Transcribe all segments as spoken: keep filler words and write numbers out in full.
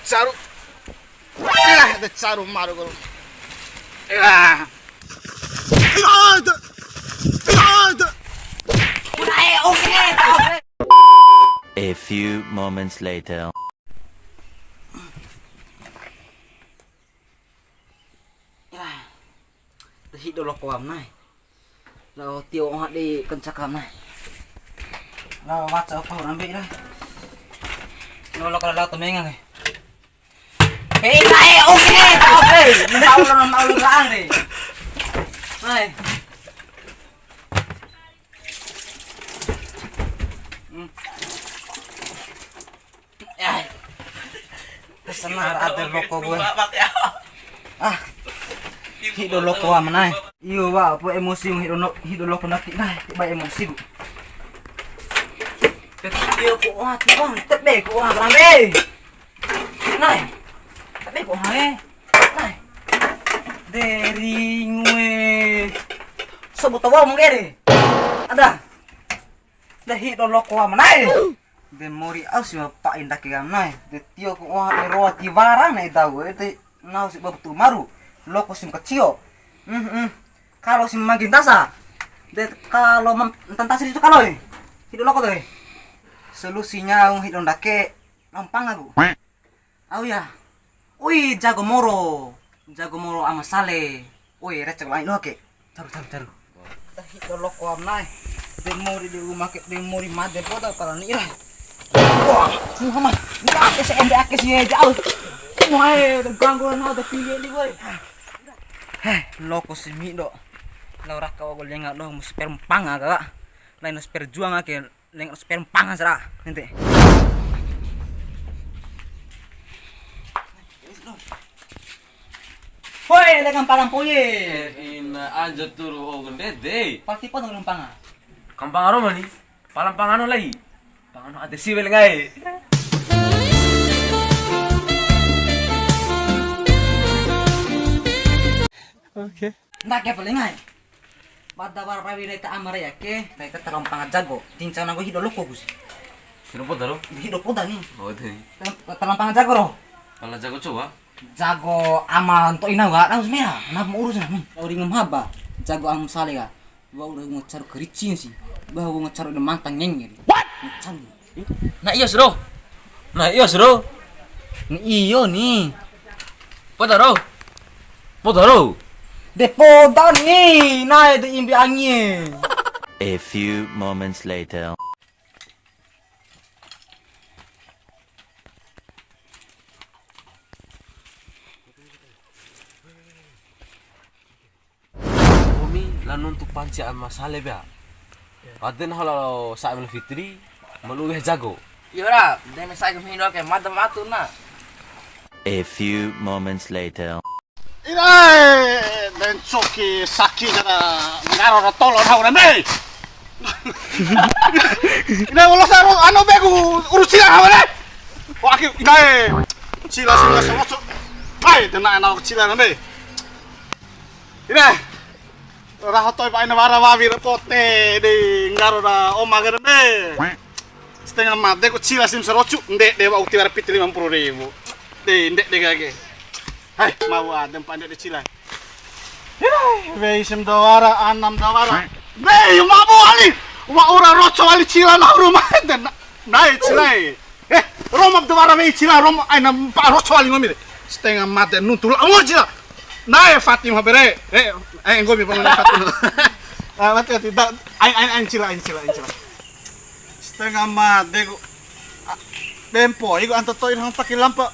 Caru. Ilah, de caru maru guru. Ilah. Ilah, de. Ilah, de. A few moments later. Ilah. Te hido loko am nai. Lao tio oha di kencakam nai. Lao waca apa orang ambil dah. Lao loko lao temenga ngai. Hei, nai, oke, oke. Mau lo, mau lo lang deh. Nai. Hmm. Eh. Senar ada loko gue. Ah. Hido loko am nai. Iyo wa, apa emosi hido no, hido loko naki nai, tiba emosi ku. Iyo ko wa tu bang, tebe ko wa rambe. Nai. Tebe ko wa e. Nai. Deri ngue. Sebut tawa mungkin. Ada. De hido loko am nai. De mori au si ma pa'i ndake am nai. De tio ku oha e roa tiwara nai dau e de nau si ba betul maru. Loko si ma kacio. Hmm, hmm. Kalau si ma manggi ndasa. De kalau mam-, tantasi itu kalau e. Hido loko de. Solusinya au hido ndake mpanga ku. Au ya. Ui, jago moro. Jago moro ama Sale. Ui, recek lai doho ke. Taru, taru, taru. Tahi do loko am nai. De mori di uma ke, de mori made poda pala ni ira. Wah, Muhammad. Ni ake se ende ake si e jauh. Wah, de ganggu na de pili ni gue. Heh, loko si mi do. Lau raka wa lenga do mu sper mpanga ka. Lain sper juang ake. Leng sper mpanga sera, ente. Hoi, leng mpanga poye. Eh, ina aja turu o gende de. Pasti potong mpanga. Kampang aro mani? Palam pangano lai. Pangano ade siwe lengae. Oke. Ndake paling ai. Pada wara rawi rai ta amare ake, rai ta talampa jago. Tinca nago hido loko ku si. Hido poda ro? Hido poda ni. Oh, itu ni. Talam-, talampa jago ro. Pala jago cowa? Jago ama nto ina wa, harus mea. Kenapa mau urus ni? Au ringa haba. Jago am Sale ka. Wa udah ngacaru kerici si. Bah wa ngacaru de mantang ngenge. What? Ngacaru. Na iyo, Sro. Na iyo, Sro. Ni iyo ni. Poda ro. Poda ro. De poda ni, na'e de imbi angi e. A few moments later. Nggomi la nuntu panci ama Sale bea. Ade nahu lao sa'e Idul Fitri, ma lu'u weha jago. Iyo ra, de me sa'e kami doke, mada matu na. A few moments later. Irae, de ncoki saki kana nggaro ra tolo nahu na me. Ina ulo saro ano be ku urusi nahu na. Wah, aki, irae. Cila, cila, cila, cila. Ai, de na'e nahu cila na me. Ina. Raho to'i pa aina wara wawi ra pote dei nggaro ra oma ke re be. Setengah made ku cila sim sarocu, ndede wa'u tiwara piti lima puluh ribu. Dei, ndede kake. Hai, mau adem pa ndede cila. Hirai, wei sim dawara, anam dawara. Wei, mabu wali. Wa'ura roco wali cila na ruma. Nai cila e. Eh, Roma de wara wei cila, Roma aina mpa'a roco wali nggomi re. Setengah made nuntu la mo cila. Na'e Fatim habere. Eh, eh, nggomi pa nggomi Fatim. Ah, mati, mati. Da, ai, ai, ai cila, ai cila, ai cila. Setengah made ku. Ah, dempo, iku anta to'i hang taki lampa.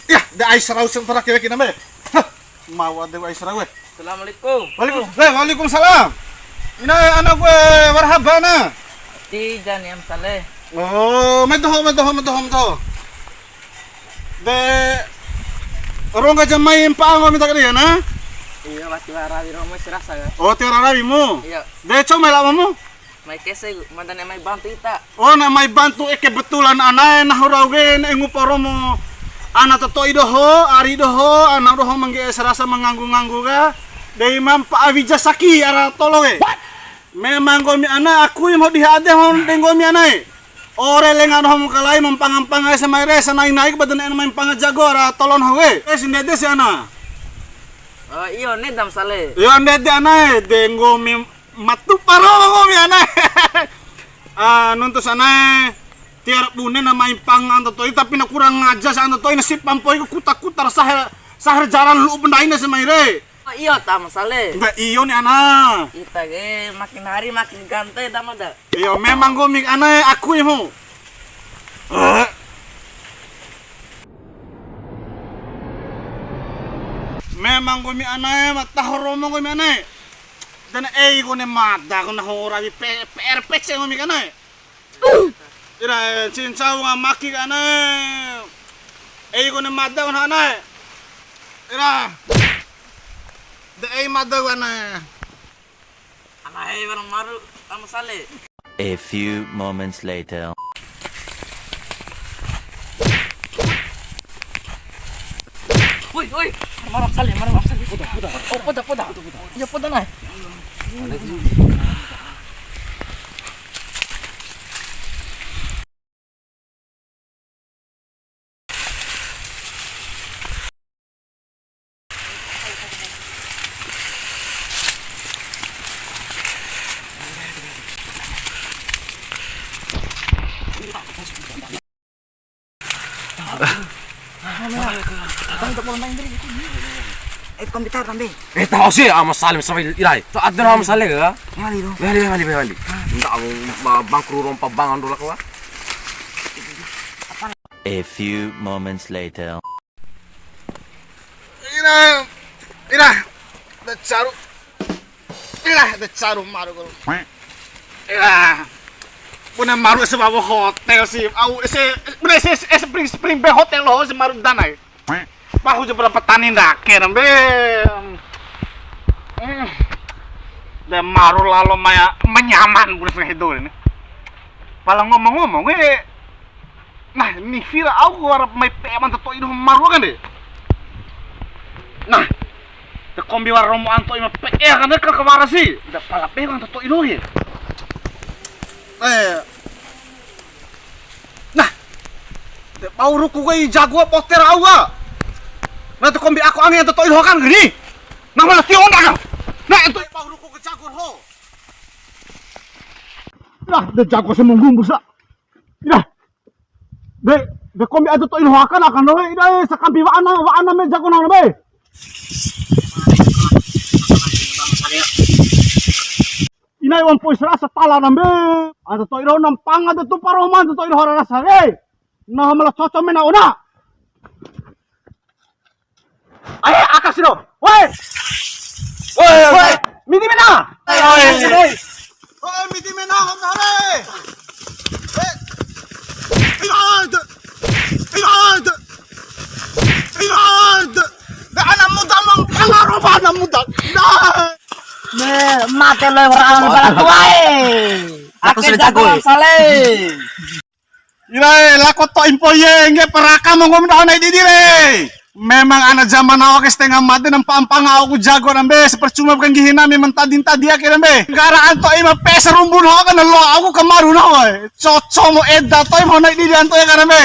Ya, de ai sarau sempara kira kira me. Hah, mau ade ai sarau e. Assalamualaikum. Waalaikum-, eh, waalaikumsalam. Ina anak gue marhaba na. Ti jani am Saleh. Oh, mai doho, mai doho, mai doho, mai doho. De rongga jamai mpa'a nggomi ta kadiana? Iya, wati warawi romo serasa ya. Oh, tiwara rawi mu? Iya. De cuma lama mu? Mai kese, mada ne'e mai bantu ita. Oh, na mai bantu e, kebetulan anae nahu rau ke ne'e ngupa romo. Ana toto'i doho, ari doho, ana doho mangge'e sarasa manganggu-nganggu ka. Dei mampa awija saki ara tolo ke. Memang nggomi ana akui mau dihade ho de nggomi anae. Ore lenga doho mu kalai ma mpanga-mpanga ese mai re, sanai-nai ku ba da ne'e mai mpanga jago ra tolon hau e. Eh, si ndede si ana. Oh, iyo, ndede Ama Sale. Iyo, ndede ana e, de nggomi matu paro nggomi ana e. Ah, nuntu si ana e, tiwara bune na mai mpanga ana to'i, tapi na kurang ajar si ana to'i, na sipa mpoi ku kuta-kuta ra sahe, sahe jaran lu'u ba ndai na si mai re. Oh, iyo ta Ama Sale. Nggak iyo ni ana. Ita ke makin hari makin ganteng ta Ama da. Iyo, memang nggomi ana e, akui mu. Eh. Memang nggomi ana e, ma taho romo nggomi ana e. Dan ei kone mada kone hora di P-, P R P C nggomi ana e. Ira, eh, cincau ngamaki ka ana e. Ei kone mada kone ana e. Ira. De ei mada kone ana e. Ana e, barang maru, Ama Sale. A few moments later. Woi, woi, maru Ama Sale, maru Ama Sale. Poda, poda. Oh, poda, poda. Poda, poda. Iya, poda, nah. Eh, kombi ta Ama Sale, sama Irai. Cok, ada Ama Sale ke? Wali, wali, wali, wali. Enggak, bangkru rompa bangan dulu, kawan. A few moments later. Ira, ira, da caru. Ira, da caru maru ku. Ira. Bune maru ese wawo hotel si. Au ese, bune ese, ese spring, spring bed hotel lo si maru dana e. Pahu ja pala petani ndake na mbe. Hmm. De maru lalo maya, menyaman bune setengah itu ini. Pala ngomong-ngomong, eh, nah, nifi ra au ku wara mai pe'e ma ana to'i doho maru aka de. Nah, de kombi wara romo ana to'i ma pe'e aka de ka wara si. De pala pe'e ma ana to'i doho e. Eh. Nah. De bau ruku kai jago poter au ka. Nah, de kombi aku angi ana to'i doho aka gini. Nah, malah tio ndak ka. Nah, itu bau ruku kai jago ho. Nah, de jago semunggu busa. Ida. De, de kombi aja to'i loho aka na kan doho, ida, eh, sakampi wa'ana, wa'ana me jago na be. Ina wan poi sera satala na be. Aja to'i loho na mpanga de tu paro ma aja to'i loho rasa, eh. Na mala coco mena ona. Ae, aka siro. Woi. Woi, woi. Midi mena. Woi. Woi, midi mena, hon hore. Eh. Ina, ina, ina, ina. Ana muda mang, ana roba ana muda. Nah. Ne, mate lo orang bala tuai. Aku ake sudah jago, jago, eh. Sale. Irae, lako to'i mpoi e, ngge'e paraka monggo ma doho nai didi re. Memang ana jaman awa ke setengah made nampa mpanga au ku jago na mbe, sepercuma bukan nggihi nami mentadi-ntadi ake na mbe. Nggara anto ima pesa rumbu doho kan lo au ku kamaru doho e. Coco mo eda to'i mo nai didi anto e kana mbe.